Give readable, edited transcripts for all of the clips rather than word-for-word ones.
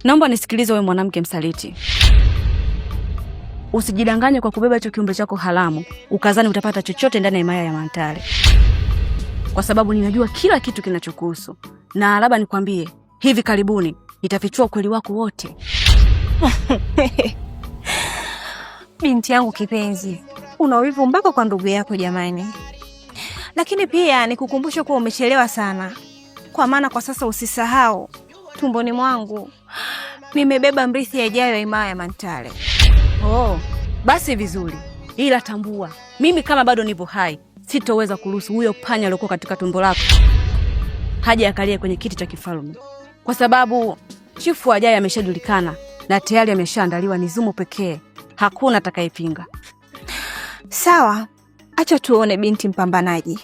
Naomba nisikilize, wewe mwanamke msaliti. Usijidanganye kwa kubeba hicho kiumbe chako haramu ukazani utapata chochote ndani ya himaya ya Mantale, kwa sababu ninajua kila kitu kinachokuhusu, na labda nikwambie, hivi karibuni nitafichua ukweli wako wote. Binti yangu kipenzi, una wivu mpaka kwa ndugu yako jamani. Lakini pia nikukumbushe kuwa umechelewa sana, kwa maana kwa sasa usisahau, tumboni mwangu nimebeba mrithi ajayo ya himaya ya Mantale. Oh, basi vizuri, ila tambua mimi kama bado nipo hai sitoweza kuruhusu huyo panya aliyokuwa katika tumbo lako haja akalie kwenye kiti cha kifalme, kwa sababu chifu ajaye ameshajulikana na tayari ameshaandaliwa, ni Zumu pekee, hakuna atakayepinga. Sawa, acha tuone binti mpambanaji,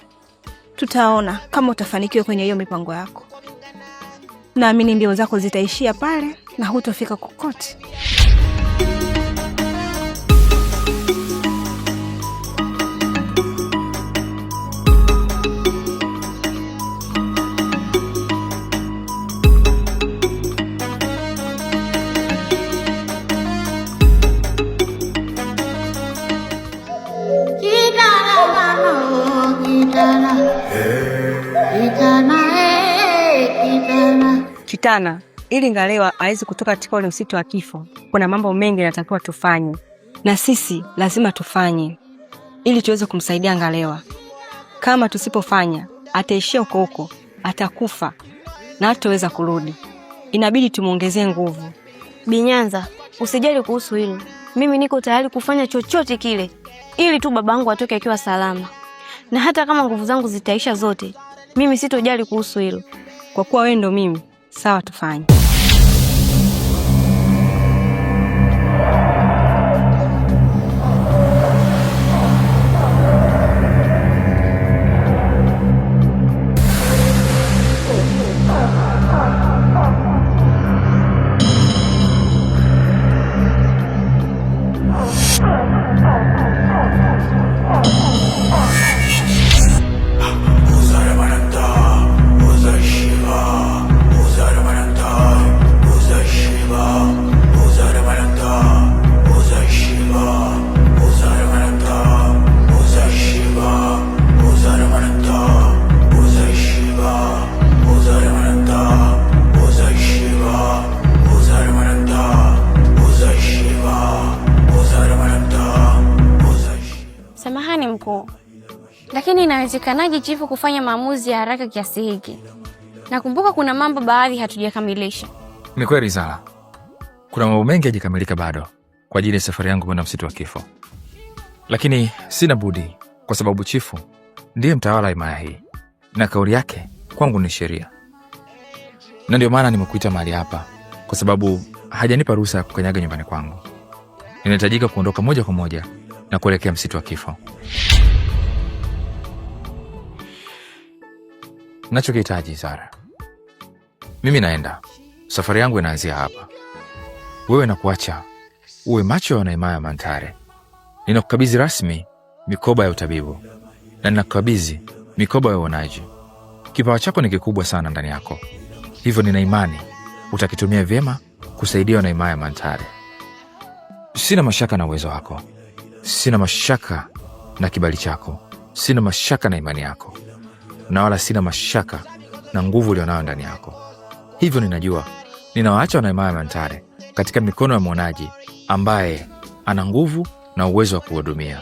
tutaona kama utafanikiwa kwenye hiyo mipango yako. Naamini mbio zako zitaishia pale na hutofika kokote. Chitana, ili Ngalewa aweze kutoka katika ule msitu wa kifo, kuna mambo mengi yanatakiwa tufanye, na sisi lazima tufanye ili tuweze kumsaidia Ngalewa. Kama tusipofanya, ataishia huko huko, atakufa na hataweza kurudi. Inabidi tumuongezee nguvu. Binyanza, usijali kuhusu hilo. Mimi niko tayari kufanya chochote kile ili tu babangu atoke akiwa salama, na hata kama nguvu zangu zitaisha zote, mimi sitojali kuhusu hilo. Kwa kuwa wewe ndo mimi, sawa, tufanye. Samahani mkuu, lakini inawezekanaje chifu kufanya maamuzi ya haraka kiasi hiki? Nakumbuka kuna mambo baadhi hatujakamilisha. Ni kweli Zara, kuna mambo mengi hajakamilika bado kwa ajili ya safari yangu kwenda msitu wa kifo, lakini sina budi, kwa sababu chifu ndiye mtawala wa himaya hii na kauli yake kwangu ni sheria, na ndio maana nimekuita mahali hapa, kwa sababu hajanipa ruhusa ya kukanyaga nyumbani kwangu. Ninahitajika kuondoka moja kwa moja na kuelekea msitu wa kifo. Nachokihitaji Zara, mimi naenda, safari yangu inaanzia hapa. Wewe nakuacha uwe macho na himaya ya Mantare. Ninakukabidhi rasmi mikoba ya utabibu na ninakukabidhi mikoba ya uonaji. Kipawa chako ni kikubwa sana ndani yako, hivyo nina imani utakitumia vyema kusaidia wana himaya ya Mantare. Sina mashaka na uwezo wako, sina mashaka na kibali chako, sina mashaka na imani yako, na wala sina mashaka na nguvu ulionayo ndani yako. Hivyo ninajua ninawaacha wana himaya ya Mantare katika mikono ya mwonaji ambaye ana nguvu na uwezo wa kuhudumia.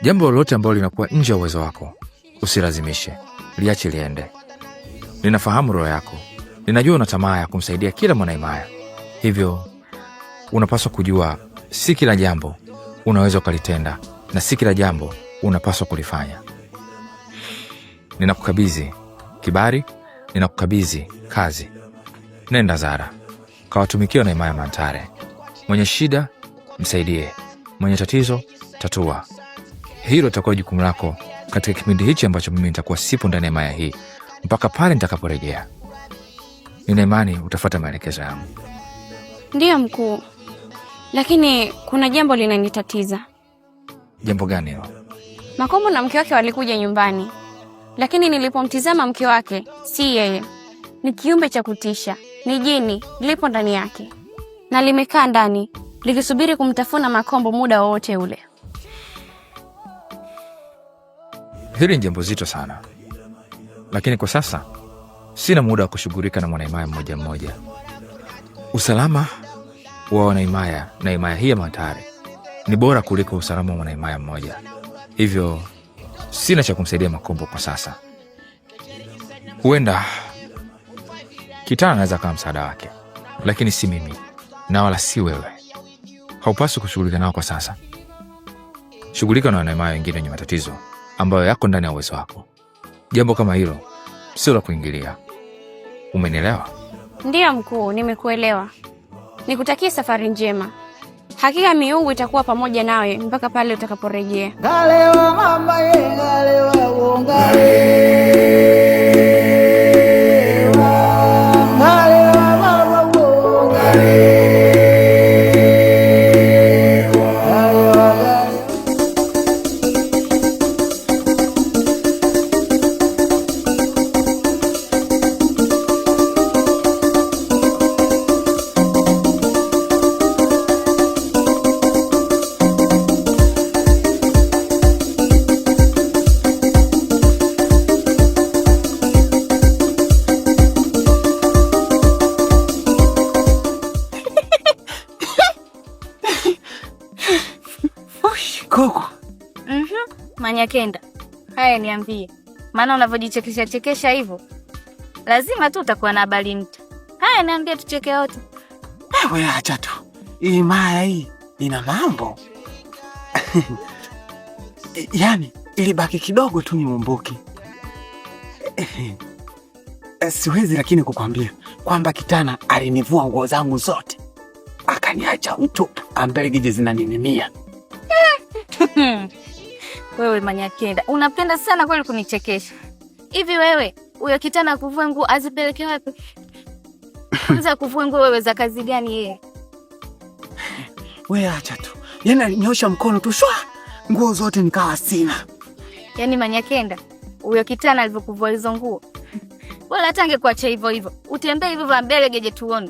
Jambo lolote ambalo linakuwa nje ya uwezo wako usilazimishe, liache liende. Ninafahamu roho yako, ninajua una tamaa ya kumsaidia kila mwanahimaya, hivyo unapaswa kujua si kila jambo unaweza ukalitenda na si kila jambo unapaswa kulifanya. Ninakukabidhi kibali, ninakukabidhi kazi. Nenda Zara, kawatumikia wana himaya Mantare. Mwenye shida msaidie, mwenye tatizo tatua. Hilo litakuwa jukumu lako katika kipindi hichi ambacho mimi nitakuwa sipo ndani ya himaya hii mpaka pale nitakaporejea. Nina imani utafuata maelekezo yangu. Ndiyo mkuu, lakini kuna jambo linanitatiza. Jambo gani hilo? Makombo na mke wake walikuja nyumbani, lakini nilipomtizama mke wake si yeye. Ni kiumbe cha kutisha, ni jini lipo ndani yake na limekaa ndani likisubiri kumtafuna Makombo muda wowote ule. Hili ni jambo zito sana, lakini kwa sasa sina muda wa kushughulika na mwanaimaya mmoja mmoja. Usalama wa wanaimaya na himaya hii ya Mantare ni bora kuliko usalama wa mwanaimaya mmoja, hivyo sina cha kumsaidia Makombo kwa sasa. Huenda Kitana anaweza kama msaada wake, lakini si mimi na wala si wewe. Haupaswi kushughulika nao kwa sasa. Shughulika na wanaimaya wengine wenye matatizo ambayo yako ndani ya uwezo wako. Jambo kama hilo sio la kuingilia. Umenielewa? Ndiyo mkuu, nimekuelewa. Nikutakie safari njema. Hakika miungu itakuwa pamoja nawe mpaka pale utakaporejea. Ngalewa mama ye ngalewa wo ngalewa ngalewa mama wo ngalewa ngalewa ngalewa. Koko, Manyakenda, haya niambie, maana unavyojichekesha chekesha hivyo lazima tu utakuwa na habari mpya. Haya niambie, tucheke wote. We acha tu. Hii maya hii ina mambo. Yaani ilibaki kidogo tu niumbuke. Siwezi lakini kukwambia kwamba Kitana alinivua nguo zangu zote akaniacha mtupu, ambele zinaning'inia. Wewe Manyakenda, unapenda sana kweli kunichekesha. Hivi wewe huyo Kitana akuvue nguo azipeleke wapi? Kwanza akuvue nguo wewe za kazi gani yeye? We acha tu, yaani alinyosha mkono tu shwa, nguo zote nikawa sina. Yaani Manyakenda, huyo Kitana alivyokuvua hizo nguo, wala hata angekuacha hivyo hivyo utembee hivyo vya mbele geje tuone,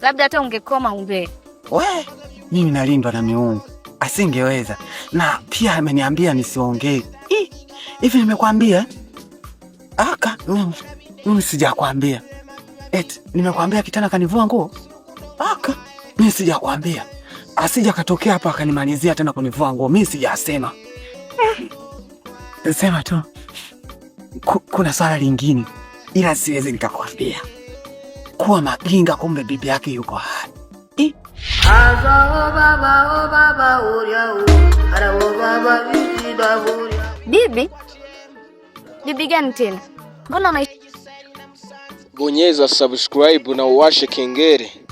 labda hata ungekoma umbee. We, mimi nalindwa na miungu, asingeweza. Na pia ameniambia nisiongee. Hivi nimekwambia? Aka, mimi sijakwambia. Eti nimekwambia Kitana kanivua nguo? Aka, mimi sijakwambia. Asija katokea hapa akanimalizia tena kunivua nguo. Mimi sijasema. Sema tu. Kuna swala lingine ila siwezi nikakwambia. Kuwa maginga, kumbe bibi yake yuko hai. Bibi? Bibi gani tena? Mbona una Bonyeza subscribe na uwashe kengele.